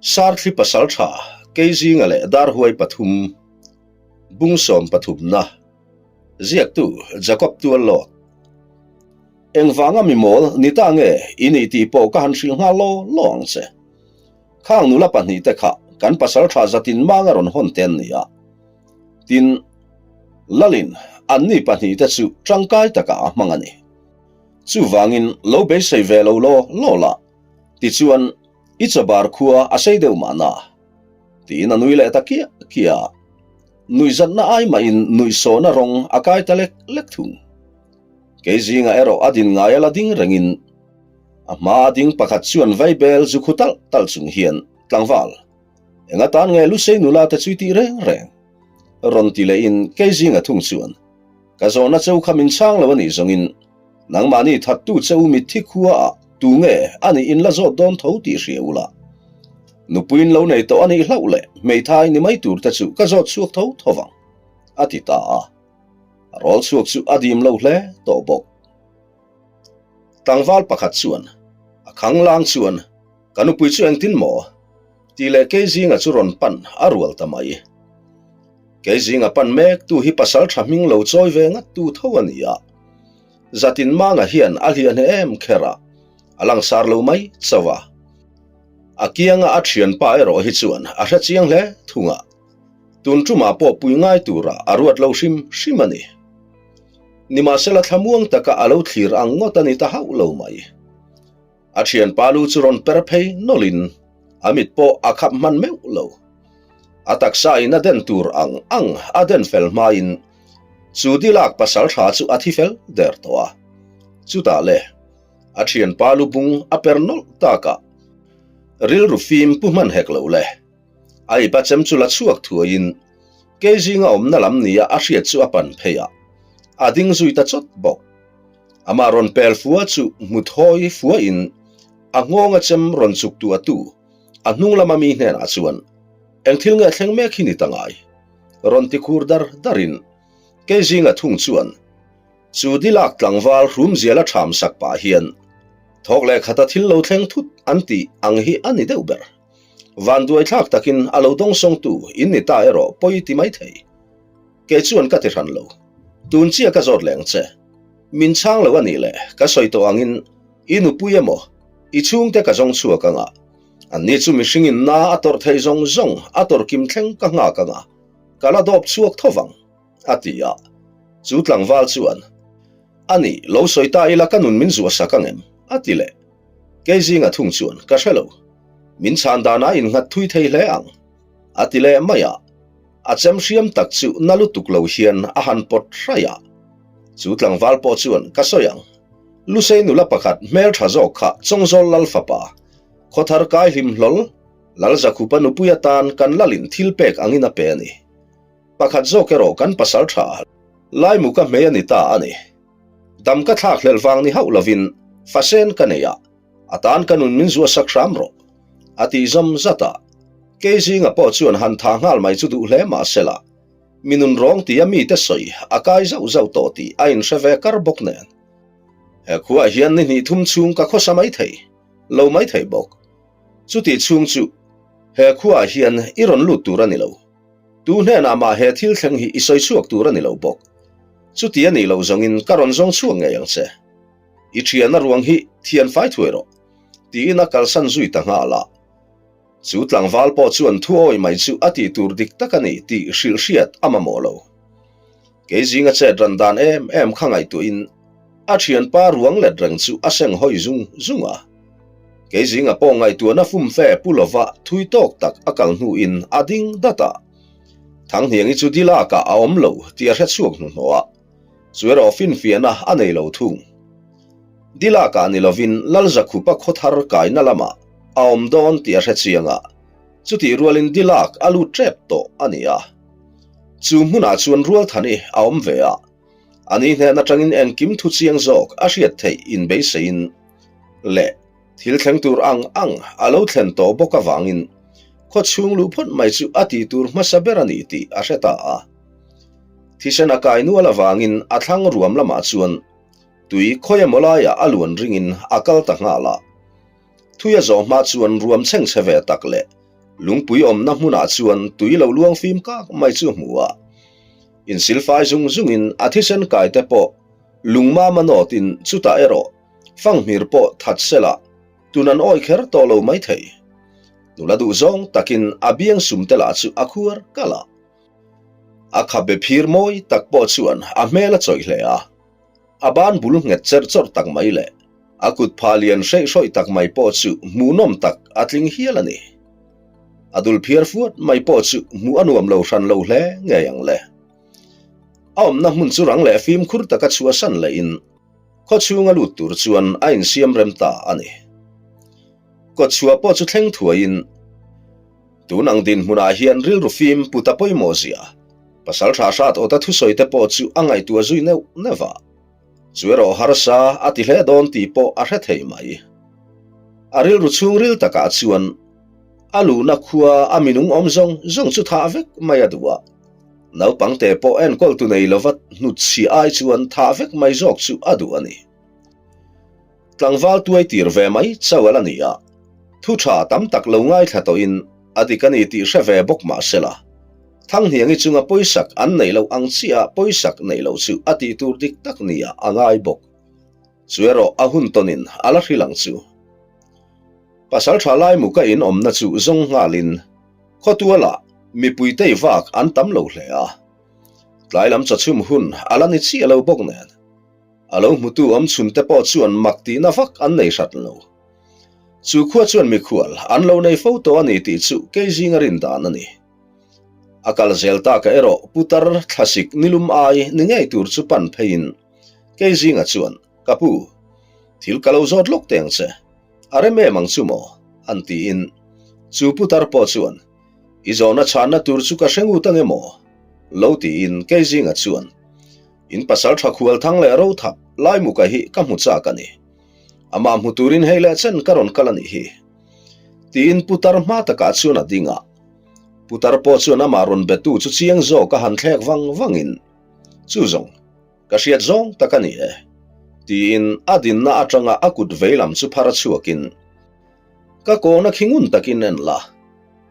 Sarthli pasaltha Keizinga leh Darhuai pathum, Bung 13na, Ziaktu Jacob Tuallawt. Engvanga mi mawl ni ta nge i nih tih pawh ka han hrilh nghal law law ang che. Khang nula pahnihte kha kan pasaltha zatin manga rawn hawn te an ni a. Tin, Lalin anni pahnihte chu tangkai takah a hmang a ni. Chuvangin lo beisei ve lo law law la, tichuan i chabar khua a sei deuh mahna. Tiin a nui leh ta kiah kiah a. Nuihzatna ai mahin nuihsawhna rawng a kai ta lek lek thung. Kei zingah erawh a din ngai a la ding rengin a hma a ding pakhat chuan vaibel zu khu talh talh chung hian tlangval eng atan nge Lusei nula te chu i tih reng reng? Rawn ti lehin kei zinga thung chuan ka zawhna cheu kha min chhang lo a nih zawngin nangmahni thattu che u mitthi khua ah tu nge a nih in la zawt dawn tho tih hria ula nupuiin lo nei tawh a nih hlauh leh hmeithai ni mai tur te chu ka zawt chhuak tho tho vang a ti ta a. A rawl chhuak chu a dim lo hle tawh bawk. Tlangval pakhat chuan a khang lang chuan ka nupui chu engtin maw? Tih leh Keizinga chu rawn pan a rual ta mai. Keizinga pan mek tu hi pasal tha hming lo chawi ve ngat tu tho a ni a. Zatin Manga hian a hliah hneh em kher a, a langsar lo mai chauh a. A kianga a thianpa erawh hi chuan a hre chiang hle thung a. Tun tumah pawh pui ngai tura a ruat lo hrim hrim a ni. Nimahsela thlamuang taka a lo thlir ang ngawt a ni ta hauh lo mai. A thianpa lu chu rawn per phei nawlhin a mit pawh a khap hman meuh lo. A taksa in a den tur ang ang a den fel hmain chu dilak pasal tha chu a thi fel der tawh a. Chutah le, a thianpa lu bung a per nawlh takah rilru fim pu hman hek lo le. A ipa chem chu la chhuak thuaiin kei zinga awmna lam nia a hriat chu a pan phei a, a ding zui ta chawt bawk. Amah rawn pel fua chu hmu thawi fuain a nghawnga chem rawn chuk tu a tu a hnung lama mi hnenah chuan, Eng thil nge thleng mek hi ni ta ngai? rawn ti khur dar darin kei zinga thung chuan chu dilak tlangval hrumzial a ṭham sak pah hian thawk leh khata thil lo thleng thut an tih ang hi a ni deuh ber. Vanduai thlak takin a lo dawngsawngtu in ni ta erawh pawi ti mai thei. Kei chuan ka ti hran lo. Tun chiah ka zawt leng che. Min chhang lo a nih le, ka sawi tawh angin i nupui emaw, i chhungte ka zawng chhuak anga, anni chu mihringin na a tawrh thei zawng zawng a tawrh kim thleng ka nghak anga, ka la dawp chhuak tho vang, a ti a. Chu tlangval chuan, A nih, lo sawi ta ila ka nun min zuah sak angem? a ti leh. Kei zinga thung chuan ka hre lo. Min chhan danah innghat thui thei hle ang, a ti leh mai a. A chem hriam tak chu na lutuk lo hian a han pawt hraih a. Chu tlangval pawh chuan ka sawi ang. Lusei nula pakhat hmel tha zawk kha Chawngzawl Lal fapa, Khawthar kai hlim hlawl, Lalzakhupa nupui atan kan lalin thil pek angin a pe a ni. Pakhat zawk erawh kan pasal tha Laimuka hmei a ni ta a ni. Dam ka thlak hlelh vang ni hauh lovin fasen ka nei a, a tan ka nun min zuah sak hram rawh, a tih zawm zat a. Kei zinga pawh chuan han tha nghal mai chu duh hle mah sela, mi nun rawng tia mite sawi a kai zauh zauh tawh tih a inhre ve kar bawk nen. He khuaah hian ni hnih thum chhung ka khawsa mai thei, lo mai thei bawk. Chutih chhung chu he khuaah hian i rawn lut tur a ni lo. Tu hnenah mah he thil thleng hi i sawi chhuak tur a ni lo bawk. Chuti a nih loh zawngin ka rawn zawng chhuak ngei ang che. I thiana ruang hi thian fai thuai rawh, tiin a kalsan zui ta nghal a. Chu tlangval pawh chuan thu awi mai chu a tih tur dik tak a ni tih hrilh hriat a mamawh lo. Kei zinga chet ran dan em em kha ngaihtuahin a thianpa ruang let reng chu a seng hawi zung zung a. Kei zinga pawh ngaihtuahna fumfe pu lova thui tawk tak a kal hnuin a ding dat a. Thanghniangi chu dilakah a awm lo tih a hre chhuak hnuhnawh a, chu erawh finfiahna a nei lo thung. Dilakah ni lovin Lalzakhupa khawthar kaina lamah a awm dawn tih a hre chiang a, chutih rualin dilak a lut tep tawh a ni a. Chu hmunah chuan Rualthani a awm ve a, ani hnen atangin engkim thu chiang zawk a hriat theih inbeiseiin leh Thil thleng tur ang ang a lo thlen tawh bawk avangin khaw chhung luh phawt mai chu a tih tur hmasa ber a ni tih a hre ta a. Thisen a kai nual avangin a thlang ruam lamah chuan tui khawi emaw laiah a luan ringin a kal ta nghal a. Thui a zawh hma chuan ruam chhengchhe ve tak leh. Lungpui awmna hmunah chuan tui lo luang fim kak mai chu a hmu a. Insilfai zung zungin a thisen kai te pawh lungmama nawtin chutah erawh fanghmir pawh that sela tun an awi kher tawh lo maithei. Nula duh zawng takin a biang sum te lah chu a khuar kalh a. A khabe phir mawi tak pawh chuan a hmel a chawih hle a. A ban bul nghet cherh chawrh tak mai leh a kut phah lian hreih hrawih tak mai pawh chu hmuhnawm tak a tling hial a ni. A dul phiar fuat mai pawh chu hmuh a nuam lo hran lo hle ngei ang le. A awmna hmun chu rang leh fimkhur taka chhuahsan lehin khaw chhunga lut tur chuan a insiam rem ta a ni. Kawtchhuah pawh chu thleng thuaiin Tun ang dinhmunah hian rilru fim put a pawimawh zia. Pasal tha hrat awta thusawi te pawh chu a ngaihtuah zui neuh neuh a. Chu erawh harsa a ti hle dawn tih pawh a hre thei mai. A rilru chhungril takah chuan a luhna khua a minung awm zawng zawng chu thah vek mai a duh a. Naupang te pawh enkawltu nei lova hnutchhiah ai chuan thah vek mai zawk chu a duh a ni. Tlangval tuai tir ve mai chauh a la ni a, thu tha tam tak lo ngaithla tawhin a dik a ni tih hre ve bawk mah se la, Thanghniangi chunga pawisak an neih loh ang chiah pawisak neih loh chu a tih tur dik tak nia a ngai bawk. Chu erawh a hun tawnin a la hrilh ang chu. Pasal tha lai muka in awmna chu zawng nghalin khawtualah mipui tei vak an tam lo hle a, tlai lam chawchhum hun a la ni chiah lo bawk nen. A lo hmutu awm chhunte pawh chuan mak tihna vak an nei hrat lo. Chu khua chuan mikhual an lo nei fo tawh a ni tih chu kei zinga rin dan a ni. A kal zel taka erawh putar thlasik nilum ai ni ngei tur chu pan pheiin kei zinga chuan, Ka pu, thil ka lo zawt lawk teng che, a rem em ang chu maw? an tiin chu putar pawh chuan, I zawhna chhanna tur chu ka hre ngut ange maw? lo tiin kei zinga chuan, In pasal tha khual thang leh ro thap Laimuka hi ka hmu chak a ni. Amah hmu turin hei leh chen ka rawn kal a nih hi. Tiin putar hma takah chuan a ding a. Putar pawh chuan amah rawn betu chu chiang zawk a han thlek vang vangin, Chu zawng, ka hriat zawng tak a ni e. Tiin a dinna atanga a kut veilam chu phar a chhuakin, Ka kawna khi ngun takin en la,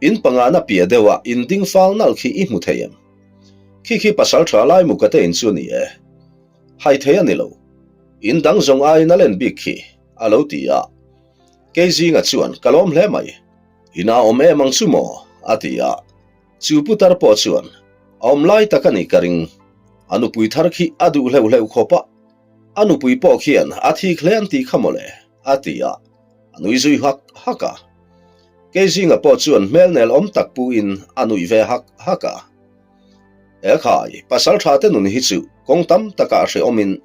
in pangana piah deuha in ding fal nalh khi i hmu thei em? Khi khi pasal tha lai mu ka te in chu a ni e. Hai thei a ni lo. In dang zawng aiin a len bik khi, a lo ti a. Kei zinga chuan ka lawm hle mai. Ina awm em ang chu maw? a ti a. Chu putar pawh chuan a awm lai tak a nih ka ring. A nupui thar khi a duh hleuh hleuh khawp a. A nupui pawh khian a thik hle an tih kha mawle, a ti a. A nui zui hak hak a. Kei zinga pawh chuan hmel nel awm tak puin a nuih ve hak hak a. He khai, pasal tha te nun hi chu kawng tam takah hrehawmin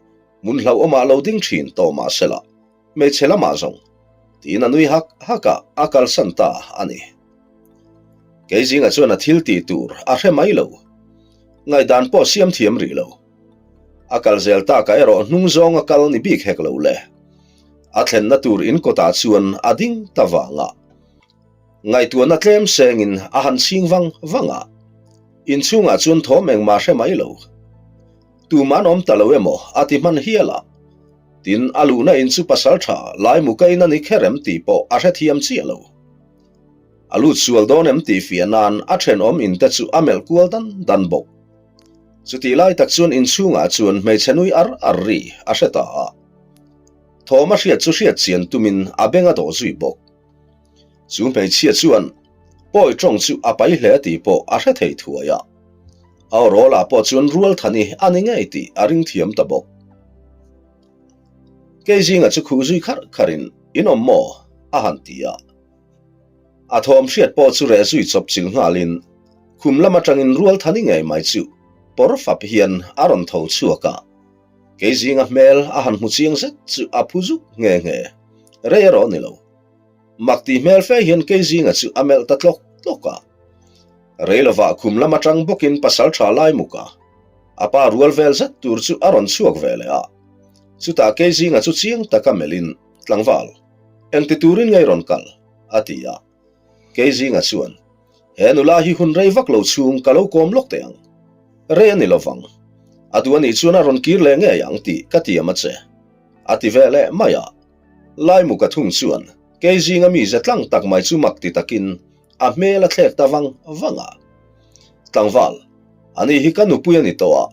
hmun hlauhawmah lo ding thin tawh mah sela, hmeichhe lamah zawng tiin a nui hak hak a, a kalsan ta a ni. Kei zinga chuan a thil tih tur a hre mai lo. Ngaihdan pawh siam thiam rih lo. A kal zel takah erawh hnung zawng a kal ni bik hek lo le. A thlenna tur in kawtah chuan a ding ta vang a. Ngaihtuahna tlem sengin a han chhing vang vang a. Inchhungah chuan thawm engmah hre mai lo. Tuman awm ta lo emaw a ti hman hial a. Tin, a luhna in chu pasal tha laimu ka in a ni kher em tih pawh a hrethiam chiah lo. A lut sual dawn em tih fiah nan a thenawm in te chu a melh kual dan dan bawk. Chutih lai tak chuan inchhungah chuan hmeichhe nui ar ar ri a hre ta a. Thawm a hriat chu hriat chian tumin a beng a dawh zui bawk. Chu hmeichhia chuan pawi tawng chu a pai hle tih pawh a hre thei thuai a. A awrawlah pawh chuan rual thani a ni ngei tih a ring thiam ta bawk. Kei zinga chu khuh zui kharh kharhin in awm maw? a han ti a. A thawm hriat pawh chu reh zui chawp chil nghalin khum lam atangin rual thani ngei mai chu pawr fap hian a rawn tho chhuak a. Kei zinga hmel a han hmu chiang zet chu a phu zuk nghe nghe. Rei erawh ni lo. Mak tih hmel fe hian kei zinga chu a melh ta tlawk tlawk a. Rei lovah khum lam atang bawkin pasal tha lai muk a. A pa rual vel zet tur chu a rawn chhuak ve leh a. Chutah kei zinga chu chiang taka melhin, Tlangval, engti turin ngei rawn kal? a ti a. Kei zinga chuan, He nula hi hun rei vak lo chhung ka lo kawm lawk teh ang. Rei a ni lovang. A duh a nih chuan a rawn kir leh ngei ang tih ka tiam a che. A ti ve leh mai a. Laimuka thung chuan kei zinga mi ze tlang tak mai chu mak ti takin. a hmel a thlek ta vang vang a. Tlangval, ani hi ka nupui a ni tawh a,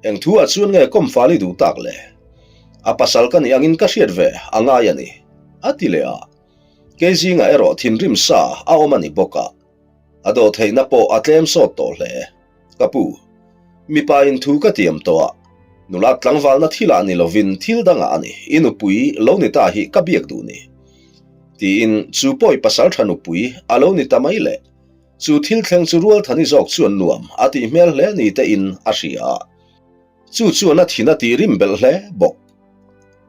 eng thu ah chuan nge kawm fal i duh tak le? A pasal ka nih angin ka hriat ve a ngai a ni, a ti leh a. Kei zingah erawh thinrim sa a awm a ni bawk a, a dawh theihna pawh a tlem sawt tawh hle. Ka pu, mipa in thu ka tiam tawh a, nula tlangvalna thilah ni lovin thil dangah a ni, i nupui lo ni ta hi ka biak duh ni. Tiin chu pawi pasaltha nupui a lo ni ta mai le. Chu thil thleng chu Rualthani zawk chuan nuam a tih hmel hle ni te in a hria a. Chu chuan a thin a tih rim belh hle bawk.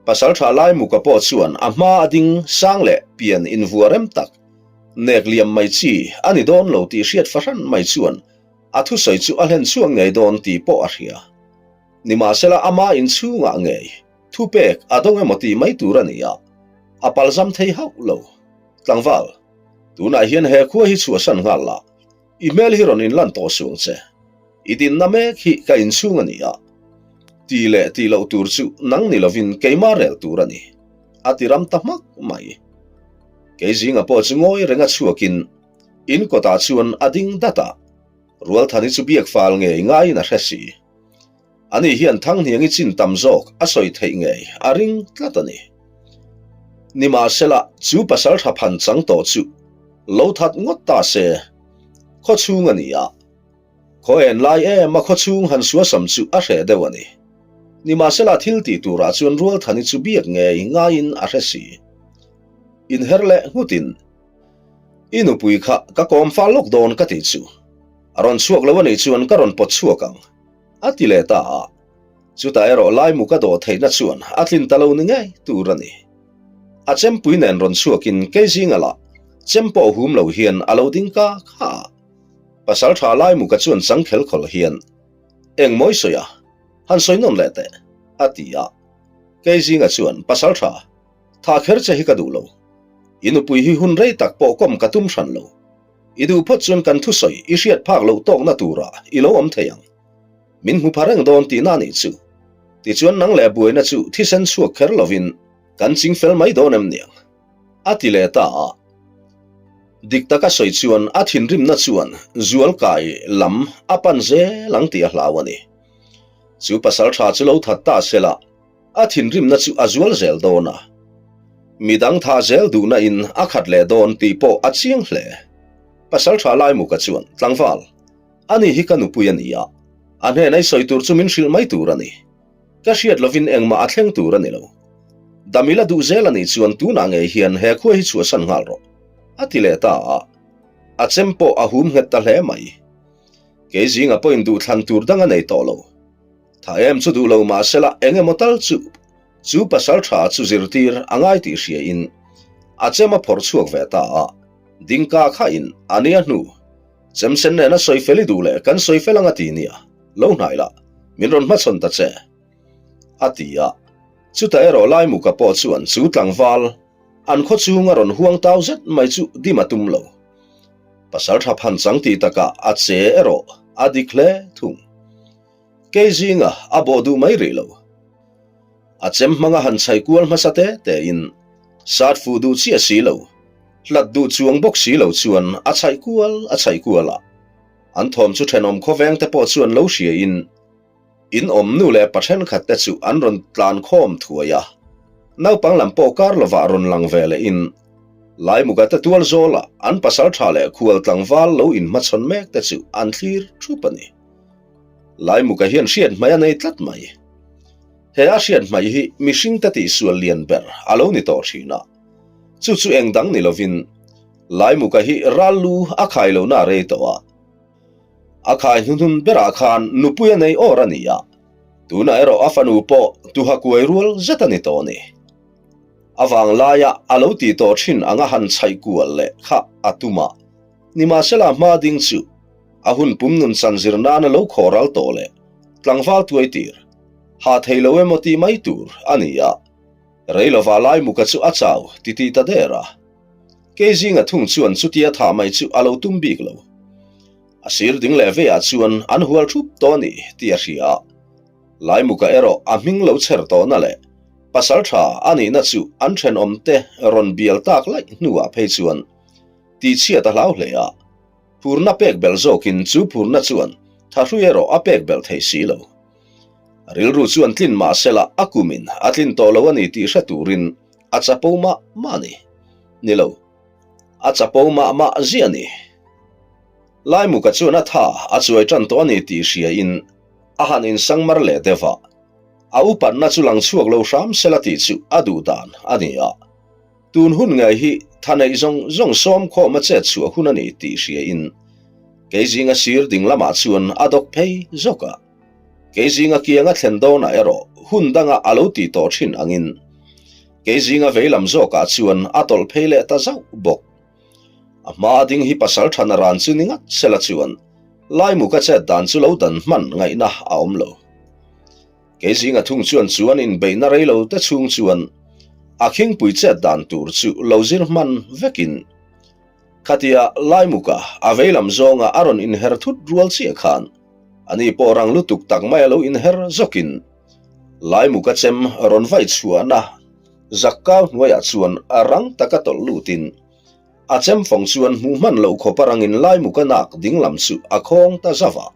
Pasaltha Laimuka pawh chuan a hma a ding sang leh pian invua rem tak, nek liam mai chi a ni dawn lo tih hriat fahran mai chuan a thusawi chu a hlen chhuak ngei dawn tih pawh a hria. Nimahsela ama inchhungah ngei thupek a dawng emaw tih mai tur a ni a, a palzam thei hauh lo. Tlangval, tunah hian he khua hi chhuahsan nghal la, i hmel hi rawn inlan tawh suh ang che. I dinna mek hi ka inchhung a ni a, ti leh tih loh tur chu nang ni lovin keimah rel tur a ni, a ti ram ta hmak mai. Kei zinga pawh chu ngawi renga chhuakin in kawtah chuan a ding dat a, Rualthani chu biak fal ngei ngaiin a hre si. Ani hian Thanghniangi chin tam zawk a sawi theih ngei a ring tlat a ni. Nimahsela, chu pasal tha phan chang tawh chu lo that ngawt ta se, khawchhung a ni a. Khaw en lai em a khawchhung han suasam chu a hreh deuh a ni. Nimahsela thil tih turah chuan Rualthani chu biak ngei ngaiin a hre si. Inher leh nghutin, I nupui kha ka kawm fal lawk dawn ka tih chu. A rawn chhuak lo a nih chuan ka rawn pawt chhuak ang, a ti leh ta a. Chutah erawh Laimu ka dawh theihna chuan a tlin ta lo ni ngei tur a ni. A chempui nen rawn chhuakin kei zinga lah chem pawh hum lo hian a lo ding ka kha a. Pasal tha Laimu ka chuan chang khel khawl hian, Eng mawi sawi a, han sawi nawn leh teh, a ti a. Kei zinga chuan, Pasal tha, tha kher che hi ka duh lo. I nupui hi hun rei tak pawh kawm ka tum hran lo. I duh phawt chuan kan thusawi i hriat phak loh tawkna turah i lo awm thei ang. Min hmu pha reng dawn tihna a nih chu. Tichuan nang leh buaina chu thisen chhuak kher lovin kan ching fel mai dawn em niang? A ti leh ta a. Dik taka sawi chuan a thinrimna chuan zualkai lam a pan zel ang tih a hlau a ni. Chu pasal tha chu lo that ta se la, A thinrimna chu a zual zel dawn a, midang tha zel duhna in a khat leh dawn tih pawh a chiang hle. Pasaltha Laimuka chuan, Tlangval, ani hi ka nupui a ni a, a hnenah i sawi tur chu min hrilh mai tur a ni. Ka hriat lovin engmah a thleng tur a ni lo. Damila duh zel a nih chuan tunah ngei hian he khua hi chhuahsan nghal rawh, a ti leh ta a. A chem pawh a hum nghet ta hle mai. Kei zinga pawhin duhthlan tur dang a nei tawh lo. Tha em chu duh lo mahsela eng emaw tal chu chu pasal tha chu zirtir a ngai tih hria in a chem a phawrh chhuak ve ta a, Dingka kha in a nia hnu chem sen nen a sawi fel i duh leh kan sawi fel ang a ti nia, lo hnai la min rawn hmachhawn ta che a ti a, chutah erawh Laimuka pawh chuan chu tlangval an khaw chhung a rawn huang tau zet mai chu dim a tum lo. Pasal tha phan chang tih takah a che erawh a dik hle thung. Kei zinga a bawh duh mai rih lo. A chem hmanga han chhai kual hmasa te tein sat fuh duh chiah si lo, hlat duh chuang bawk si lo chuan a chhaih kual a chhaih kual a. An thawm chu thenawm khawveng te pawh chuan lo hriain in awm nu leh pa thenkhat te chu an rawn tlan khawm thuai a. Naupang lam pawh kar lovah rawn lang ve lehin Laimuka te tual zawla an pasal tha leh khual tlangval lo inhmachhawn mek te chu an thlir thup a ni. Laimuka hian hriat hmai a nei tlat mai. He a hriat hmai hi mihring te tihsual lian ber a lo ni tawh thin a. Chu chu eng dang ni lovin Laimuka hi ral lu a khai lohna a rei tawh a. A khai hnuhnun berah khan nupui a nei awr a ni a, tunah erawh a fanu pawh tuha kuai rual zet a ni tawh a ni. A vanglaia a lo tih tawh thin anga han chhaih kual leh kha a tum a, nimahsela hma ding chu A hun pum nun chan zir nana lo khawh ral tawh leh tlangval tuai tir, hah thei lo emaw tih mai tur a ni a. Rei lova Laimuka chu a chau ti tih ta der a. Kei zinga thung chuan chutia thah mai chu a lo tum bik lo. A sir ding leh veiah chuan an hual thup tawh a ni tih a hria a. Laimuka erawh a hming lo chher tawhna leh pasal tha a nihna chu an thenawmte rawn bial tak laih hnuah phei chuan. Tihchhiat a hlau hle a, phurna pek belh zawkin chu phurna chuan thahrui erawh a pek belh thei si lo. A rilru chuan tlin mah sela a kumin a tlin tawh lo a ni tih hre turin a chapo mah mah a ni. Ni lo, a chapo mah mah ziah a ni. Laimuka chuan a tha a chuai tan tawh a ni tih hriain a han insangmar leh deuh a, a upatna chu lang chhuak lo hram sela tih chu a duh dan a ni a. Tun hun ngei hi tha neih zawng zawng sawm khawm a chet chhuah hun a ni tih hriain kei zinga sir ding lamah chuan a dawk phei zawk a. Kei zinga kianga thlen dawnah erawh hun danga a lo tih tawh thin angin kei zinga vei lam zawkah chuan a tawlh phei leh ta zauh bawk. A hma a ding hi pasal than a ran chu ni ngat sela chuan Laimuka chet dan chu lo dan hman ngaihna a awm lo. Kei zinga thung chuan chu an inbeihna rei lo te chhung chuan a khingpui chet dan tur chu lo zir hman vekin khatia Laimuka a vei lam zawnga a rawn inher thut rual chiah khan ani pawh rang lutuk tak mai a lo inher zawkin Laimuka chem rawn vaih chhuahna zakkau hnuaiah chuan a rang taka tawlh lutin a chem fawng chuan hmuh hman loh khawpa rangin Laimuka nak dinglam chu a khawng ta zauh a.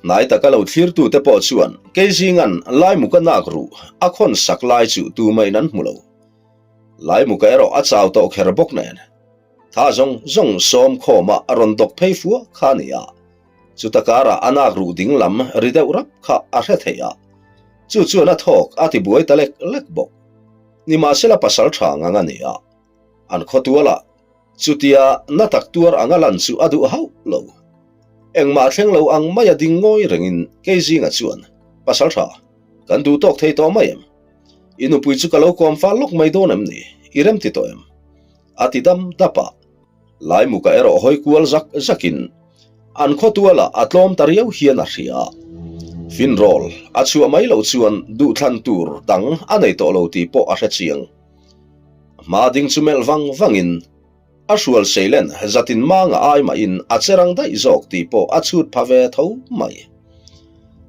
Hnai taka lo thlirtute pawh chuan Keizinga'n Laimuka nak ruh a khawn sak lai chu tumahin an hmu lo. Laimuka erawh a chau tawh kher bawk nen. Tha zawng zawng sawm khawma a rawn dawk phei fua kha a ni a, chuta karah a nak ruh ding lam ri deuh rap kha a hre thei a, chu chuan a thawk a ti buai ta lek lek bawk. Nimahsela pasal tha ngang a ni a, an khawtualah Chutia na tak tuar anga lan chu a duh hauh lo. Engmah thleng lo ang maia ding ngawi rengin Keizinga chuan, Pasal tha, kan duh tawk thei tawh mai em? I nupui chu ka lo kawm fal lawk mai dawn em ni? I rem ti tawh em? A ti dam dap a. Laimuka erawh hawi kual zak zakin an khawtualah a tlawm ta riau hian a hria. Finrawl a chhuah mai loh chuan duhthlan tur dang a nei tawh lo tih pawh a hre chiang. Hma ding chu melh vang vangin a hrual seilen zatin manga ai mahin a che rang daih zawk tih pawh a chhut pha ve tho mai.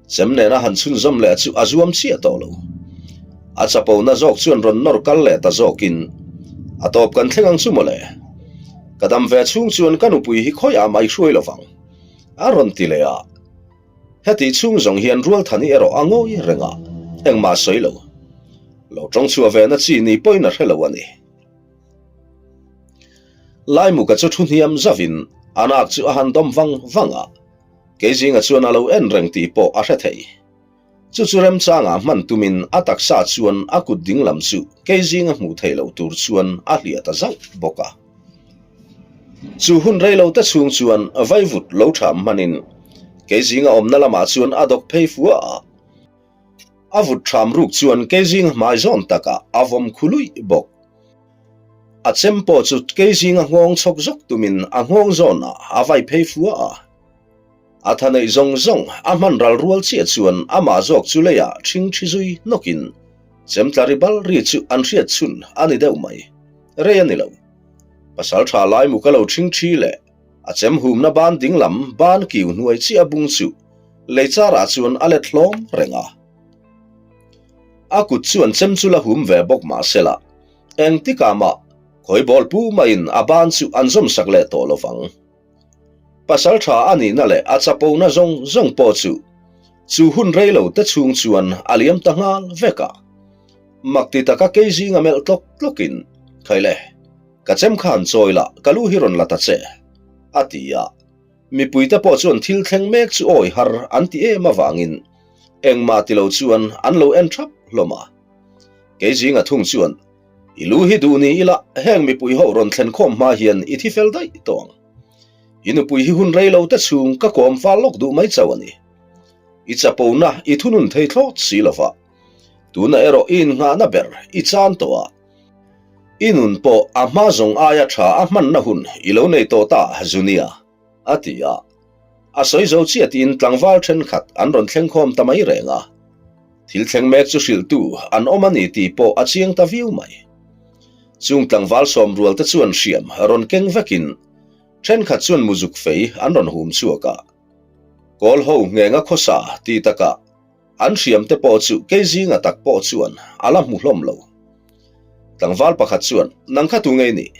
Chem nena han chhunzawm leh chu a zuam chiah tawh lo. A chapona zawk chuan rawn nawr kal leh ta zawkin a tawp kan thleng ang chu mawle. Ka dam ve chhung chuan ka nupui hi khawiah mah i hruai lovang a rawn ti leh a. Hetih chhung zawng hian Rualthani erawh a ngawi reng a, engmah a sawi lo. Lo tawng chhuah ve na chi ni pawhin a hre lo a ni. Laimuka chu thu hniam zavin a nak chu a han dawm vang vang a, Keizinga chuan a lo en reng tih pawh a hre thei. Chu chu remchangah hman tumin a taksa chuan a kut dinglam chu Keizinga hmuh theih loh tur chuan a hliah ta zauh bawk a. Chu hun rei lo te chhung chuan vaivut lo ṭham hmanin Keizinga awmna lamah chuan a dawk phei fua a. A vut ṭham ruk chuan Keizinga hmai zawn takah a vawm khu luih bawk. A chem pawh chu Keizinga nghawng chhawk zawk tumin a nghawng zawnah a vai phei fua a. A tha neih zawng zawng a hman ral rual chiah chuan amah zawk chu leiah ṭhing ṭhi zui nawkin chemtla ri bal ri chu an hriat chhun a ni deuh mai. Rei a ni lo. Pasal ṭha lai mu ka lo ṭhing ṭhi leh a chem humna ban ding lam ban kiu hnuai chiah a bung chu lei charah chuan a let hlawm reng a. A kut chuan chem chu la hum ve bawk mah sela engtikah mah khawibawl pu maiin a ban chu an zawm sak leh tawh lo vang. Pasal tha a nihna leh a chapona zawng zawng pawh chu chu hun rei lo te chhung chuan a liam ta nghal vek a. Mak ti taka kei zinga melh tlawk tlawkin, Khaile, ka chem khan chawi la, ka lu hi rawn la ta che, a ti a. Mipuite pawh chuan thil thleng mek chu awi har an ti em avangin engmah ti lo chuan an lo en thap hlawm a. Kei zinga thung chuan, I lu hi duh ni ila, heng mipui ho rawn thlen khawm hma hian i thi fel daih tawh ang. I nupui hi hun rei lo te chhung ka kawm fal lawk duh mai chauh a ni. I chapona i thunun thei thlawt si lova, tuna erawh i innghahna ber i chan tawh a. I nun pawh a hma zawng aia tha a hmanna hun i lo nei tawh ta, Junia, a ti a. A sawi zo chiah tiin tlangval thenkhat an rawn thleng khawm ta mai reng a. Thil thleng mek chu hrilhtu an awm a ni tih pawh a chiang ta viau mai. Chung tlangval sawm rual te chuan hriam rawn keng vekin thenkhat chuan muzuk fei an rawn hum chhuak a. Kawl ho nghenga khawsa tih takah an hriam te pawh chu kei zinga tak pawh chuan a la hmu hlawm lo. Tlangval pakhat chuan, Nang kha tu ngei nih?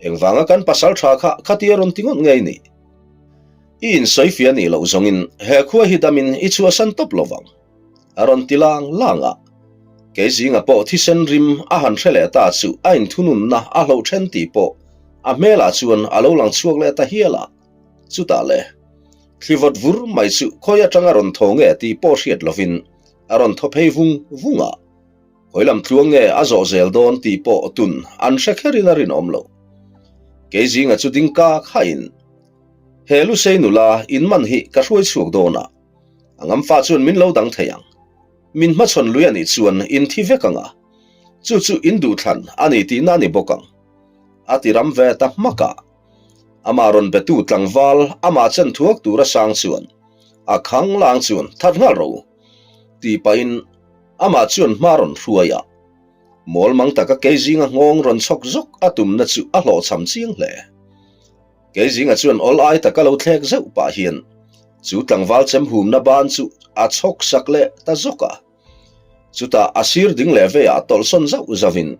Engvanga kan pasalṭha kha khatia rawn ti ngawt ngei nih? I insawifiah nih loh zawngin he khua hi damin i chhuahsan tawp lo vang. A rawn ti lang lang a. Kei zinga pawh thisen rim a han hre leh ta chu a inthununna a hloh then tih pawh a hmelah chuan a lo lang chhuak leh ta hial a. Chutah le, thli vawt vur mai chu khawi atanga rawn thaw nge tih pawh hriat lovin a rawn thaw phei vung vung a. Khawi lam tluang nge a zawh zel dawn tih pawh tun an hre kherin a rinawm lo. Kei zinga chu ding kak hain, He Lusei nula inman hi ka hruai chhuak dawn a, a ngamfa chuan min lo dang thei ang. Min hmachhawn lui a nih chuan in thi vek ang a, chu chu in duhthlan a ni tihna a ni bawk ang. A ti ram ve ta hmak a. Amah rawn betu tlangval amah chen thuak tura sang chuan a khang lang chuan that nghal ro tih pahin amah chuan hma rawn hruai a. Mawl mang taka kei zinga nghawng rawn chhawk zawk a tumna chu a hlawhchham chiang hle. Kei zinga chuan awl ai taka lo thlek zeuh pah hian chu tlangval chem humna ban chu a chhawk sak leh ta zawk a. Chutah a sir ding leh veiah tawlhsawn zauh zauhin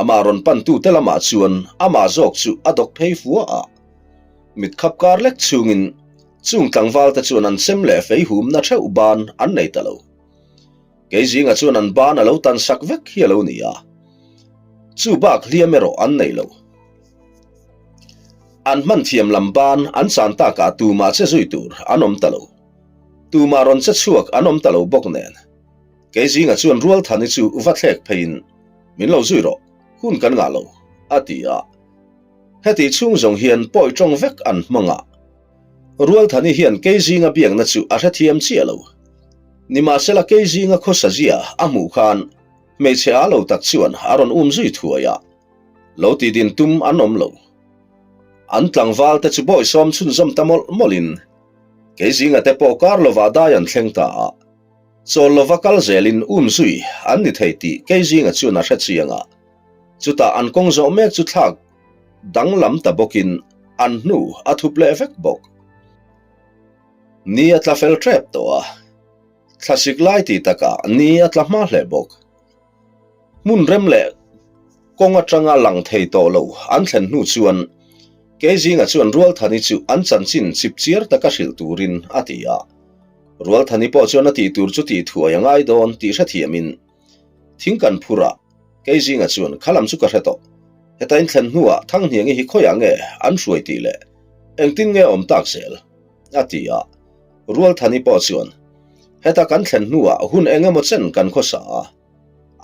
amah rawn pantute lamah chuan amah zawk chu a dawk phei fua a. Mit khap kar lek chungin chung tlangvalte chuan an chem leh fei humna theuh ban an nei ta lo. Kei zinga chuan an ban a lo tan sak vek hi a lo ni a, chu bak hliam erawh an nei lo. An hman thiam lam ban an chan takah tumah che zui tur an awm ta lo. Tumah rawn che chhuak an awm ta lo bawk nen. Kei zinga chuan Rualthani chu va thlek pheiin, Min lo zui rawh, hun kan ngah lo, a ti a. Heti chhung zawng hian pawi tawng vek an hmang a. Rualthani hian kei zinga biakna chu a hrethiam chiah lo. Nimahsela kei zinga khawsa zia a hmuh khan hmeichhe aa lo tak chuan a rawn um zui thuai a. Lo ti din tum an awm lo. An tlangval te chu bawisawm chhunzawm ta mawlh mawlhin kei zinga te pawh kar lovah dai an thleng ta a. Chawl lova kal zelin um zui an ni thei tih kei zinga chuan a hre chiang a. Chutah an kawng zawh mek chu thlak danglam ta bawkin an hnu a thup leh vek bawk. Ni a tla fel tep tawh a, thlasik lai tih takah ni a tla hma hle bawk. Hmun rem leh kawng atanga lang thei tawh lo an thlen hnu chuan Keizinga chuan Rualthani chu an chanchin chipchiar taka hrilh turin a ti a. Rualthani pawh chuan a tih tur chu tih thuai a ngai dawn tih hrethiamin thing kan phur a, Keizinga chuan kha lam chu ka hre tawh. Heta in thlen hnuah Thanghniangi hi khawiah nge an hruai tih leh engtin nge awm tak zel? a ti a. Rualthani pawh chuan heta kan thlen hnuah hun eng emaw chen kan khawsa a,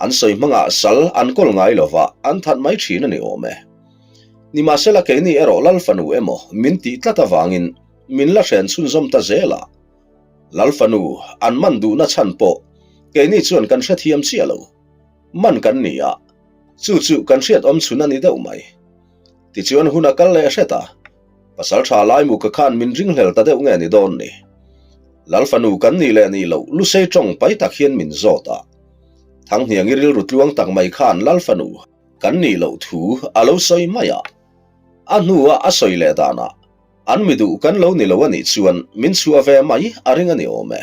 an sawi hmangah sal an kawl ngai lova an that mai thin a ni awm e. Nimahsela keini erawh Lal fanu emaw min tih tlat avangin min la hren chhunzawm ta zel a. Lal fanu an man duhna chhan pawh keini chuan kan hrethiam chiah lo. Man kan ni a, chu chu kan hriat awm chhun a ni deuh mai. Tichuan hun a kal leh hret a, pasal tha Laimuka khan min ringhlel ta deuh nge ni dawn ni. Lal fanu kan nih leh nih loh Lusei tawng pai tak hian min zawt a. Thanghniangi rilru tluang tak mai khan Lal fanu kan nih loh thu a lo sawi mai a. A hnua a sawi leh danah an mi duh kan lo ni lo a nih chuan min chhuah ve mai a ring a ni awm e.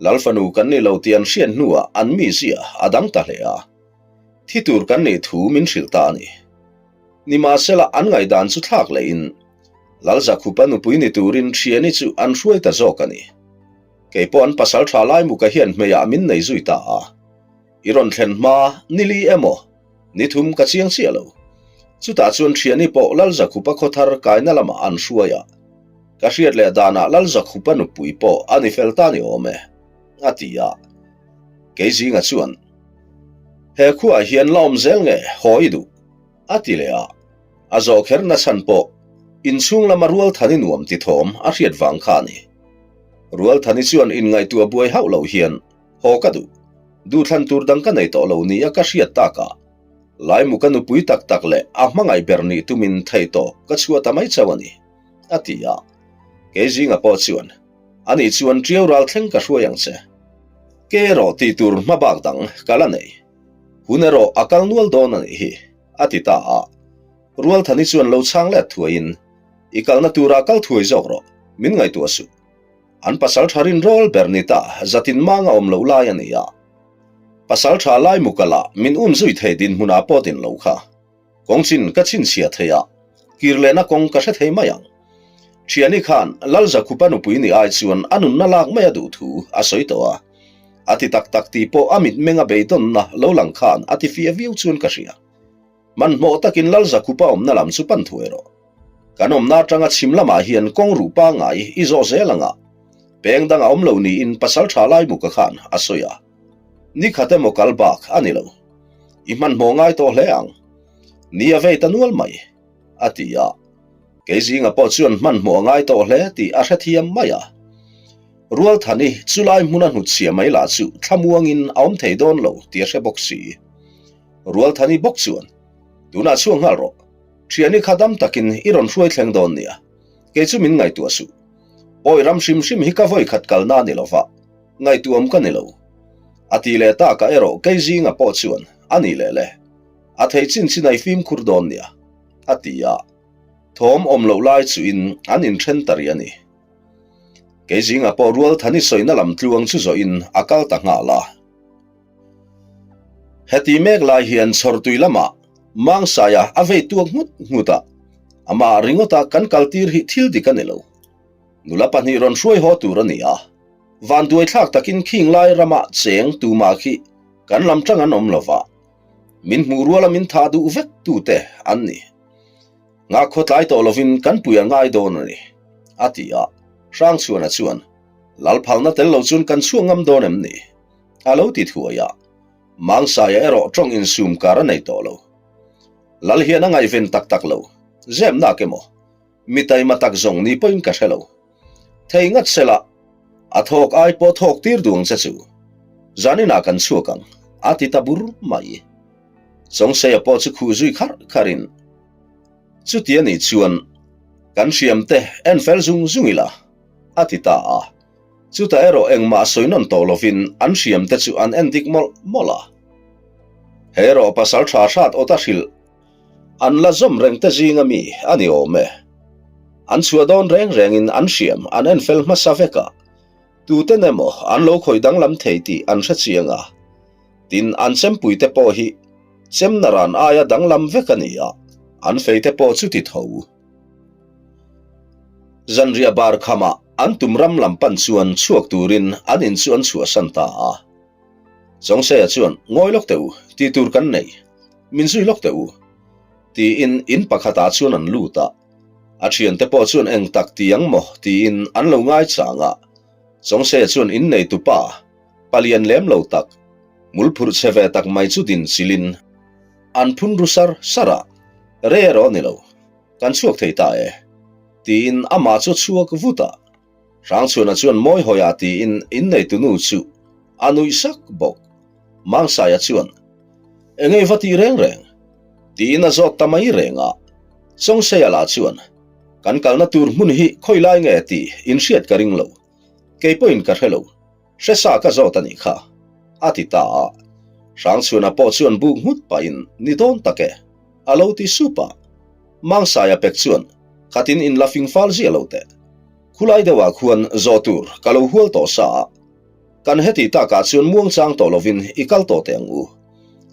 Lal fanu kan ni lo tih an hriat hnuah an mizia a dang ta hle a, thi tur kan nih thu min hrilh ta a ni. Nimahsela an ngaihdan chu thlak lehin Lal Zakhupa nupui ni turin Thiani chu an hruai ta zawk a ni. Kei pawh an pasal tha Laimuka hian hmeiah min nei zui ta a. I rawn thlen hma ni li emaw ni thum ka chiang chiah lo. Chutah chuan Thiani pawh Lal Zakhupa khawthar kaina lamah an hruai a. Ka hriat leh danah Lal Zakhupa nupui pawh a ni fel ta ni awm e, a ti a. Keizinga chuan, He khuaah hian la awm zel nge haw i duh? a ti leh a. A zawh kher nachhan pawh inchhung lama Rualthani nuam ti thawm a hriat vang kha a ni. Rualthani chuan inngaihtuah buai hauh loh hian, Haw ka duh. Duhthlan tur dang ka nei tawh lo nia ka hriat takah Laimu ka nupui tak tak leh a hmangaih ber nih tumin theihtawp ka chhuah ta mai chauh a ni. A ti a. Kei zinga pawh chuan, Ani chuan ṭiau ral thleng ka hruai ang che. Ke erawh tih tur hma bak dang ka la nei. Hun erawh a kal nual dawn a nih hi, a ti ta a. Rualthani chuan lo chhang let thuaiin, I kalna turah kal thuai zawk rawh, min ngaihtuah suh. An pasal ṭha rinrawl ber ni ta zatin mang a awm loh lai a ni a. Pasal ṭha lai mu kal ah min um zui thei dinhmunah pawh din lo kha. Kawng chin ka chhinchhiah thei a, kir lehna kawng ka hre thei mai ang. Thiani khan Lalzakhupa nupui ni ai chuan a nunna lak mai a duh thu a sawi tawh a. A ti tak tak tih pawh a mitmeng a beidawnna lo lang khan a ti fiah viau chuan ka hria. Hmanhmawh takin Lalzakhupa awmna lam chu pan thuai rawh. Kan awmna atanga chhim lamah hian kawng ruh pangngai i zawh zel anga peng dang a awm lo niin Pasaltha Laimuka khan a sawi a. Ni khat emaw kal bak a ni lo. I hmanhmawh ngai tawh hle ang. Ni a vei ta nual mai, a ti a. Kei zinga pawh chuan hmanhmawh a ngai tawh hle tih a hrethiam mai a. Rualthani chulai hmuna hnutchhia mai lah chu thlamuangin a awm thei dawn lo tih a hre bawk si. Rualthani bawk chuan, Tunah chhuak nghal rawh. Thiani kha dam takin i rawn hruai thleng dawn nia. Kei chu min ngaihtuah suh. Pawi ram hrim hrim hi ka vawi khat kalna a ni lova, ngaihtuahawm ka ni lo. A ti leh takah erawh kei zinga pawh chuan a ni leh le. A thei chin chin a i fimkhur dawn nia, a ti a. Thawm awm loh lai chuin an inthen ta rih a ni. Kei zinga pawh Rualthani sawina lam tluang chu zawhin a kal ta nghal a. Heti mek lai hian chhawrtui lamah Mangsaia a vei tuak nghut nghut a, amah ringawta kan kaltir hi thil dik a ni lo. Nula pahnih rawn hruai haw tur a ni a, vanduaithlak takin khing lai ramah cheng tumah khi kan lam tang an awm lo va, min hmuh ruala min thah duh vek tute an ni. Nghakhaw tlai tawh lovin kan pui a ngai dawn a ni, a ti a, Hrangchhuana chuan, Lalphalna tel lo chuan kan chhuak ngam dawn em ni? A lo ti thuai a, Mangsaia erawh tawng insum kar a nei tawh lo. Lal hian a ngaihven tak tak lo, zem nak emaw, mi taima tak zawng ni pawhin ka hre lo. Thei ngat sela, a thawk ai pawh thawk tir duang che chu. Zaninah kan chhuak ang, a ti ta bur mai. Chawngseia pawh chu khuh zui kharh kharhin, Chuti a nih chuan kan hriamte en fel zung zung ila, a ti ta a. Chutah erawh engmah sawi nawn tawh lovin an hriamte chu an en dik mawlh mawlh a. He erawh pasal tha hrat awt a hrilh an la zawm reng te zinga mi a ni awm e. An chhuah dawn reng rengin an hriam an en fel hmasa vek a, tuten emaw an lo khawih danglam thei tih an hre chiang a. Tin, an chempuite pawh hi chemna ran aia danglam vek a ni a, an feite pawh chuti tho. Zanriah bar khamah an tum ram lam pan chuan chhuak turin an in chu an chhuahsan ta a. Chawngseia chuan, Ngawi lawk teh u, tih tur kan nei. Min zui lawk teh u. Tiin in pakhatah chuan an lut a. A thiante pawh chuan eng tak ti ang maw tiin an lo ngaichang a. Chawngseia chuan in neitupa, palian lem lo tak, hmulphurh chhe ve tak mai chu din chilin an phun ru sar sar a, Rei erawh a ni lo. Kan chhuak thei ta e, tiin amah chu a chhuak vut a. Hrangchhuana chuan mawi hawi ah tiin inneitunu chu a nuih sak bawk. Mangsaia chuan, Engei va tih reng reng? tiin a zawt ta mai reng a. Chawngseia lah chuan, Kan kalna tur hmun hi khawi lai nge tih inhriat ka ring lo. Kei pawhin ka hre lo. Hresa ka zawt a nih kha, a ti ta a. Hrangchhuana pawh chuan buk nghut pahin, Ni dawn tak e, a lo ti sup a. Mangsaia pek chuan, Khatin in la fing fal ziah lo teh. Khulai deuhah khuan zawh tur ka lo hual tawh sa a. Kan heti takah chuan muangchang tawh lovin i kal tawh teh ang u,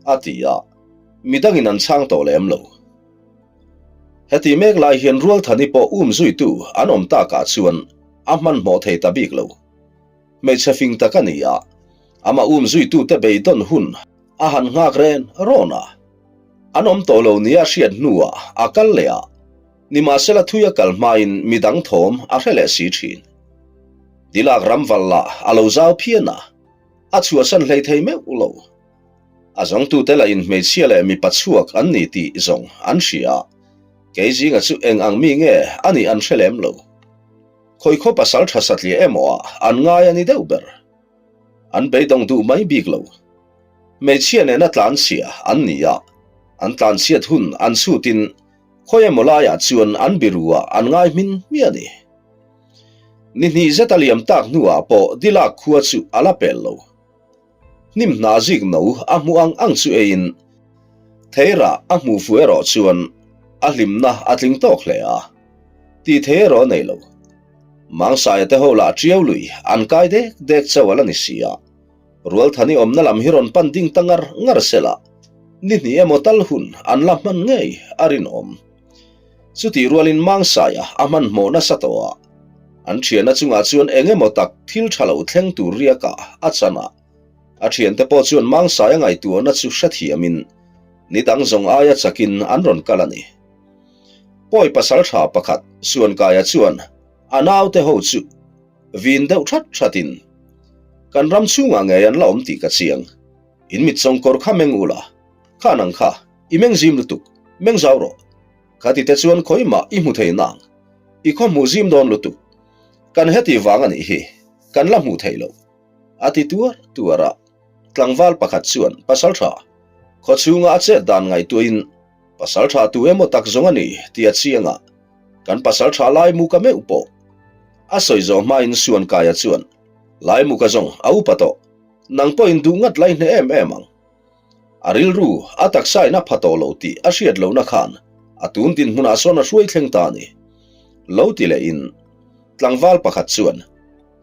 a ti a. Midangin an chhang tawh lem lo. Heti mek lai hian Rualthani pawh um zuitu an awm takah chuan a hmanhmawh thei ta bik lo. Hmeichhe fing tak a ni a, amah um zuitute beidawn hun a han nghak ren rawn a. An awm tawh lo nia hriat hnuah a kal leh a, nimahsela thui a kal hmain midang thawm a hre leh si thin. Dilak ram val lah a lo zau phian a, a chhuahsan hlei thei meuh lo. A zawngtute lah in hmeichhia leh mipa chhuak an ni tih zawng an hria a, kei zinga chu eng ang mi nge a nih an hre lem lo. Khawi khaw pasal tha satliah emaw ah an ngai a ni deuh ber. An beidawng duh mai bik lo. Hmeichhia nena tlanchhia an ni a, an tlanchhiat hun an chhutin khawi emaw laiah chuan an biru ah an ngai hmin hmiah a ni. Ni hnih zet a liam tak hnuah pawh Dilak khua chu a la pel lo. Hnim hna zik no a hmuh ang ang chu eiin theirah a hmuh fuh erawh chuan a hlimna a tling tawk hle a, tih thei erawh a nei lo. Mangsaia te ho lah tiau lui an kai dek dek chauh a la ni si a, Rualthani awmna lam hi rawn pan ding ta ngar ngar se la. Ni hnih emaw tal hun an la hman ngei a rinawm. Chutih rualin Mangsaia a hmanhmawh nasa tawh a, an thianna chungah chuan eng emaw tak thil tha lo thleng tur riakah a chan a. A thiante pawh chuan Mangsaia ngaihtuahna chu hrethiamin ni dang zawng aia chakin an rawn kal a ni. Pawi pasal tha pakhat Suankaia chuan a naute ho chu vin deuh that thatin, Kan ram chhungah ngei an la awm tih ka chiang. In mit chawngkawr kha meng ula, kha nang kha, i meng zim lutuk, meng zau rawh. Kha tite chuan khawimah i hmu thei nang, i khaw hmuh zim dawn lutuk. Kan heti vang a nih hi, kan la hmuh theih loh. A ti tuar tuar a, tlangval pakhat chuan pasal tha, khaw chhunga a chet dan ngaihtuahin pasal tha tu emaw tak zawng a ni tih a chiang a, kan pasal tha Laimuka meuh pawh a sawi zawh hmain Suankaia chuan Laimuka zawng a upa tawh. Nang pawhin duh ngat lai hneh em em ang. A rilru, a taksa in a pha tawh lo tih a hriat lohna khan a tun dinhmunah sawn a hruai thleng ta a ni. Lo ti leh in, tlangval pakhat chuan,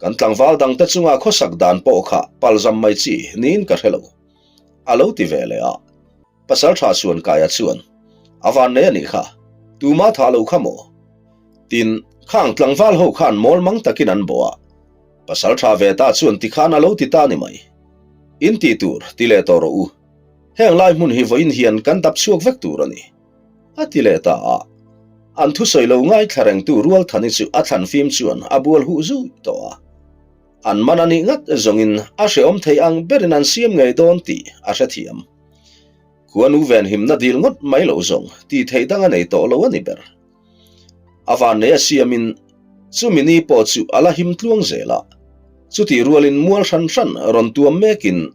Kan tlangval dangte chunga khawsak dan pawh kha palzam mai chi niin ka hre lo, a lo ti ve leh a. Pasalṭha Suankaia chuan, A van nei a nih kha, tuma thah lo kha maw? Tin, khang tlangval ho khan mawl mang takin an bawh a, Pasalṭha ve ta chuan tikhan a lo ti ta ni mai. In tih tur ti leh tawh rawh u. Heng lai hmun hi vawiin hian kan dap chhuak vek tur a ni. A ti leh ta a. An thusawi lo ngaithla rengtu Rualthani chu a thlan fim chuan a bual huh zui tawh a. An man a nih ngat zawngin a hrehawm thei ang berin an siam ngei dawn tih a hrethiam. Khuanu venhimna dil ngawt mai lo zawng tih theih dang a nei tawh lo a ni ber. A vannei a siamin chumi ni pawh chu a la him tluang zel a, chutih rualin mual hran hran rawn tuam mekin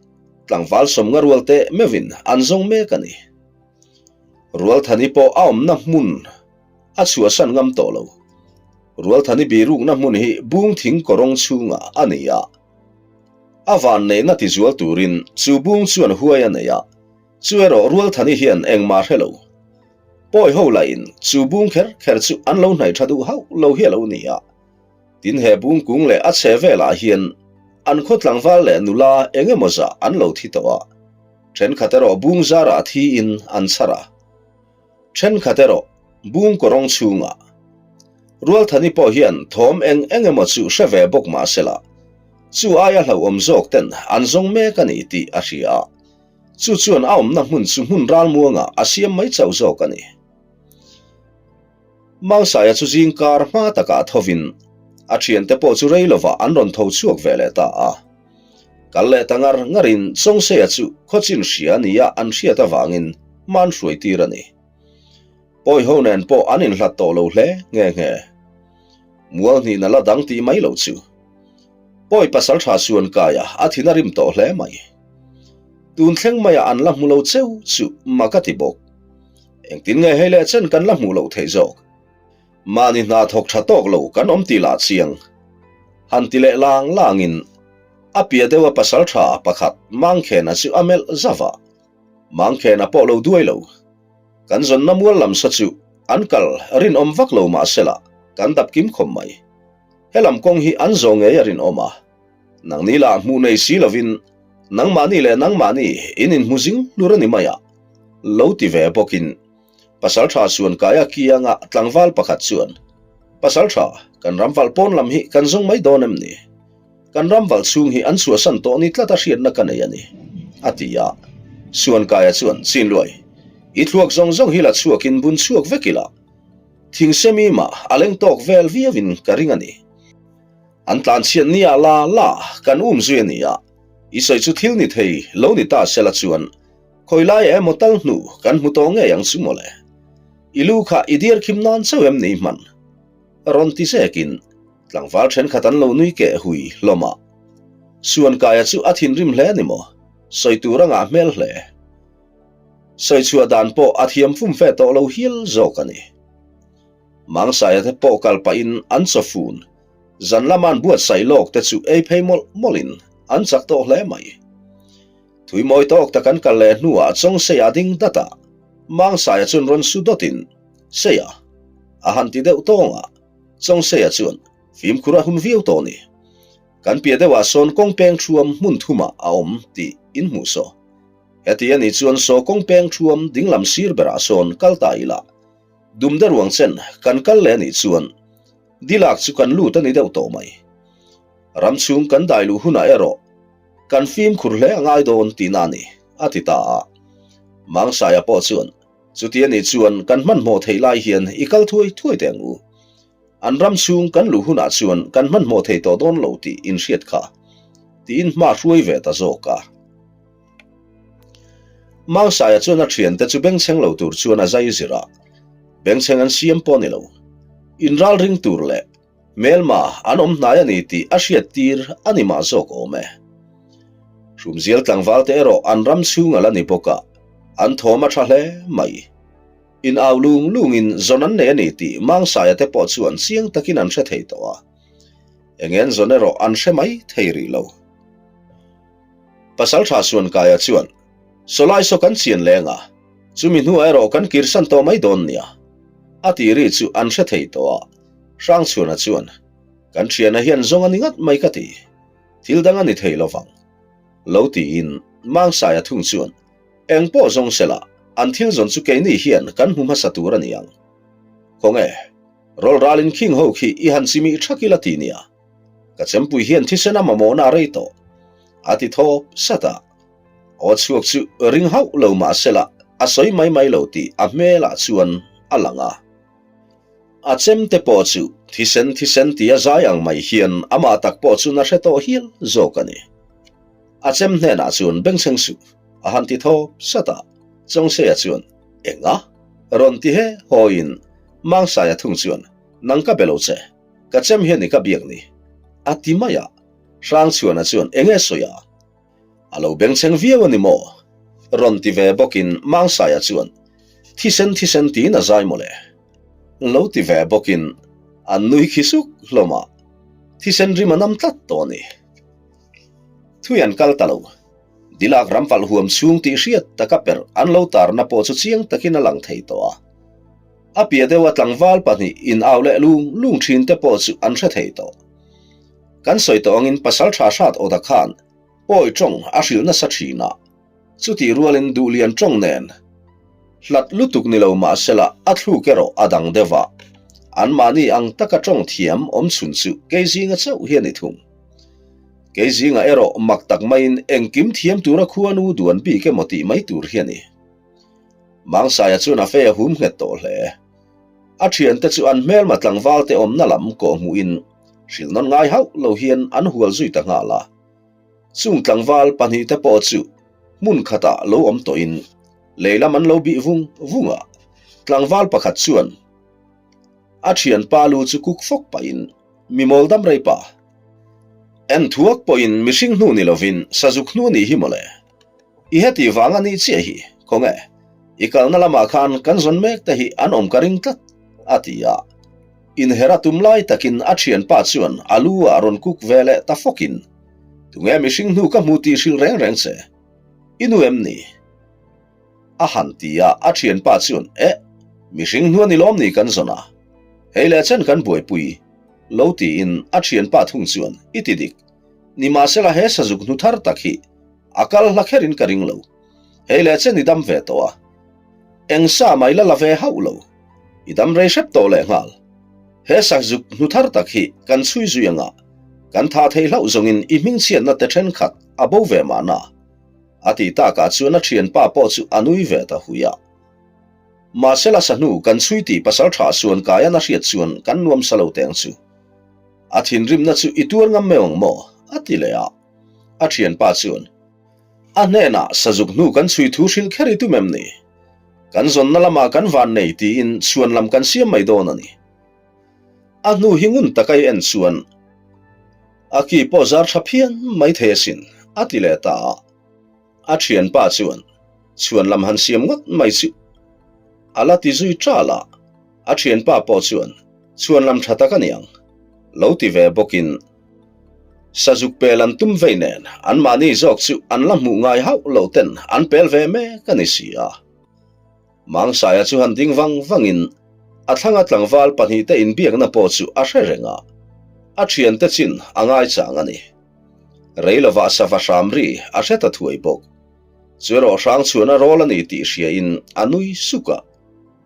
tlangval sawmnga rual teh meuhin an zawng mek a ni. Rualthani pawh a awmna hmun a chhuahsan ngam tawh lo. Rualthani birukna hmun hi bung thing kawrawng chhungah a ni a, a vanneihna tizual turin chu bung chuan huai a nei a, chu erawh Rualthani hian engmah hre lo. Pawi ho lahin chu bung kher kher chu an lo hnaih tha duh hauh lo hi a lo ni a. Tin he bung kung leh a chhe velah hian an khaw tlangval leh nula eng emaw zah an lo thi tawh a. Thenkhat erawh bung zarah thiin an chhar a. Thenkhat erawh bung kawrawng chhungah. Rualthani pawh hian thawm eng eng emaw chu hre ve bawk mah sela, chu aia hlauhawm zawk ten an zawng mek a ni tih a hria a. Chu chuan a awmna hmun chu hmun ralmuangah a siam mai chauh zawk a ni. Mangsaia chu zing kar hma takah thovin a thiante pawh chu rei lovah an rawn tho chhuak ve leh ta a. Kal leh ta ngar ngarin Chawngseia chu khawchin hria nia an hriat avangin hman hruai tir a ni. Pawi ho nen pawh an inhlat tawh lo hle nghe nghe. Mual hnihna la dang tih mai lo chu. Pawi pasal tha suan kaia a thin a rim tawh hle mai. Tun thleng maiah an la hmu lo cheu chu mak a ti bawk. Engtin nge hei leh chen kan la hmuh loh theih zawk? Mahni hna thawk tha tawk lo kan awm tih lah chiang. Han ti leh lang langin a piah deuha pasal tha pakhat Mangkhena chu a melh zauh a. Mangkhena pawh lo duai lo. Kan zawnna mual lam sa chu an kal rinawm vak lo mahsela kan dap kim khawp mai. Helam kawng hi an zawh ngei a rinawm a. Nangni lah hmuh nei si lovin nangmahni leh nangmahni in inhmu zing hlur a ni mai a, lo ti ve bawkin Pasalṭha Suankaia kianga tlangval pakhat chuan, Pasalṭha, kan ramvalh pawn lam hi kan zawng mai dawn em ni? Kan ramvalh chhung hi an chhuahsan tawh ni tlat a hriatna ka nei a ni, a ti a. Suankaia chuan, Chinluai, i thluak zawng zawng hi la chhuakin bun chhuak vek ila, thingsemi mah a leng tawk vel viauin ka ring a ni. An tlanchhiat nia la la kan um zui a ni a, i sawi chu thil ni thei lo ni ta sela chuan khawi lai emaw tal hnu kan hmu tawh ngei ang chu mawle. I lu kha i diar khim nan chauh em ni hman? Rawn ti zekin tlangval thenkhat an lo nui keh hui hlawm a. Suankaia chu a thinrim hle ni maw? Sawi tur a ngah hmel hle. Sawi chhuah dan pawh a thiam fum fe tawh lo hial zawk a ni. Mangsaia te pawh kal pahin an chawfun zan lama an buatsaih lawk te chu ei phei mawlh mawlhin an chak tawh hle mai. Thui mawi tawk tak an kal leh hnuah Chawngseia a ding dat a, Mangsaia chuan rawn su dawtin, Seia, a han ti deuh tawng a, Chawngseia chuan fimkhur a hun viau tawh ni. Kan piah deuhah sawn kawng peng thuam hmun thumah a awm tih in hmuh saw. Heti a nih chuan saw kawng peng thuam dinglam sir berah sawn kal ta ila, dumde ruang chen kan kal leh a nih chuan dilak chu kan lut a ni deuh tawh mai. Ram chhung kan dai luh hunah erawh kan fimkhur hle a ngai dawn tihna a ni, a ti ta a. Mangsaia pawh chuan, Chuti a nih chuan kan hmanhmawh theih lai hian i kal thuai thuai teh ang u. An ram chhung kan luh hunah chuan kan hmanhmawh thei tawh dawn lo tih inhriat kha, tiin hma hruai ve ta zawk a. Mangsaia chuan a thiante chu bengchheng lo tur chuan a zai zir a, bengchheng an siam pawh a ni lo. Inralring tur leh Hmelma an awm hnai a ni tih a hriat tir a ni mah zawk awm e. Hrumzial tlangval te erawh an ram chhung a la ni bawk a, an thawm a tha hle mai. In au lung lungin zawn an nei a ni tih Mangsaia te pawh chuan chiang takin an hre thei tawh a. Eng en zawn erawh an hre mai thei rih lo. Pasaltha Suankaia chuan, Sawlai saw kan chian leng a, chumi hnuah erawh kan kirsan tawh mai dawn nia. A tih ri chu an hre thei tawh a. Hrangchhuana chuan, Kan thiana hian zawng a ni ngat mai ka ti. Thil dang a ni thei lovang. Lo tiin Mangsaia thung chuan, Eng pawh zawng sela, an thil zawn chu keini hian kan hmu hmasa tur a ni ang. Khawnge, rawl ralin khing ho khi i han chimih thak ila ti nia. Ka chempui hian thisen a mamawhna a rei tawh. A ti thawp sat a. Aw chhuak chu ring hauh lo mah sela, a sawi mai mai lo tih a hmelah chuan a lang a. A chemte pawh chu thisen thisen tia zai ang mai hian amah tak pawh chu na hre tawh hial zawk a ni. A chem hnenah chuan bengchheng suh a han ti thawp sat a, Chawngseia chuan Enga? rawn ti he hawiin Mangsaia thung chuan Nang ka be lo che, ka chem hian i ka biak ni a ti mai a, Hrangchhuana chuan Enge sawi a? A lo bengchheng viau a ni maw? Rawn ti ve bawkin Mangsaia chuan, Thisen thisen tiin a zai mawle. Lo ti ve bawkin an nui khi suk hlawm a, thisen rim a nam tlat tawh a ni. Thui an kal ta lo. Dilak ram valh huam chhung tih hriat taka perh an lo tarna pawh chu chiang takin a lang thei tawh a. A piah deuha tlangval pahnih in au leh lung lung thin te pawh chu an hre thei tawh. Kan sawi tawh angin pasal tha hrat awda khan pawi tawng a hrilh nasa thin a, chutih rualin duhlian tawng nen hlat lutuk ni lo mahsela a thluk erawh a dang deuh a, anmahni ang taka tawng thiam awm chhun chu kei zinga chauh hi a ni thung. Kei zinga erawh mak tak maiin engkim thiam tura khuanu duan bik emaw tih mai tur hi a ni. Mangsaia chuan a fei a hum nghet tawh hle. A thiante chu an hmelma tlangvalte awmna lam kawhhmuhin hrilh nawn ngai hauh lo hian an hual zui ta nghal a. Chung tlangval pahnihte pawh chu hmun khatah lo awm tawhin lei lam an lo bih vung vung a. Tlangval pakhat chuan a thianpa lu chu kuk fawk pahin, Mi mawl dam rei pa. En thuak pawhin mihring hnu ni lovin sazuk hnu a nih hi mawle. I heti vang a nih chiah hi, khawnge, i kalna lamah khan kan zawn mek te hi an awm ka ring tlat, a ti a. Inher a tum lai takin a thianpa chuan a lu ah rawn kuk ve leh ta fawkin, Tunge mihring hnu ka hmu tih hrilh reng reng che? I nu em ni? A han ti a, a thianpa chuan, Eh, mihring hnu a ni lawm ni kan zawn a? Hei leh chen kan buaipui, lo tiin a thianpa thung chuan, I ti dik. Nimahsela he sazuk hnu thar tak hi A kal hla kherin ka ring lo. Hei leh chen i dam ve tawh a. Eng sa mai la la ve hauh lo. I dam rei hrep tawh leh nghal. He sahzuk hnu thar tak hi kan chhui zui anga kan tha thei hlauh zawngin i hmingchhiatna te thenkhat a bo ve mahna. A ti takah chuan a thianpa pawh chu a nui ve ta hui a. Mahsela sahnu kan chhui tih pasal tha suan kaian a hriat chuan kan nuam sa lo teng chu. A thinrimna chu i tuar ngam meuh ang maw? A ti leh a. A thianpa chuan, A hnenah sazuk hnu kan chhui thu hrilh kher i tum em ni? Kan zawnna lamah kan van nei tiin chhuan lam kan siam mai dawn a ni. A hnu hi ngun taka i en chuan a ki pawh zar tha phian mai thei asin, a ti leh ta a. A thianpa chuan chhuan lam han siam ngawt mai chu a la ti zui ṭal a, a thianpa pawh chuan chhuan lam ṭha tak a ni ang lo ti ve bawkin Sazuk pel an tum vei nen anmahni zawk chu an la hmuh ngai hauh loh ten an pel ve mek a ni si a. Mangsaia chu han ding vang vangin a thlanga tlangval pahnihte inbiakna pawh chu a hre reng a, a thiante chin a ngaichang a ni. Rei lovah sava hram ri a hre ta thuai bawk. Chu erawh Hrangchhuana rawl a ni tih hriain a nui suk a.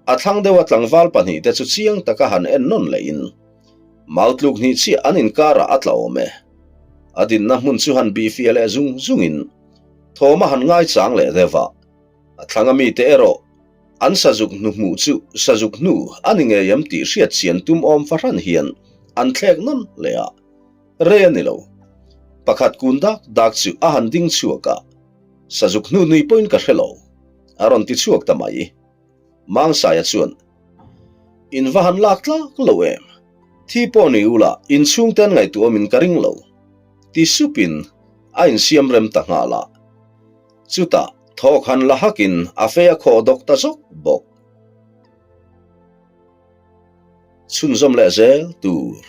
A thlang deuha tlangval pahnihte chu chiang taka han en nawn lehin mau tluk hnih chiah an inkarah a tla awm e. A dinna hmun chu han bihfiah leh zung zungin thawm a han ngaichang leh deuh a. A thlanga mite erawh an sazuk hnu hmuh chu sazuk hnu a ni ngei em tih hriat chian tum awm fahran hian an thlek nawn leh a. Rei a ni lo. Pakhat kun dak dak chu a han ding chhuak a, sazuk hnu nui pawhin ka hre lo, a rawn ti chhuak ta mai. Mangsaia chuan, In va han lak tlak lo em? Thi pawh ni ula inchhungte an ngaihtuahawmin ka ring lo, ti supin a insiam rem ta nghal a. Chutah thawk han la hakin a fei a khawh dawk ta zawk bawk. Chhunzawm leh zel tur.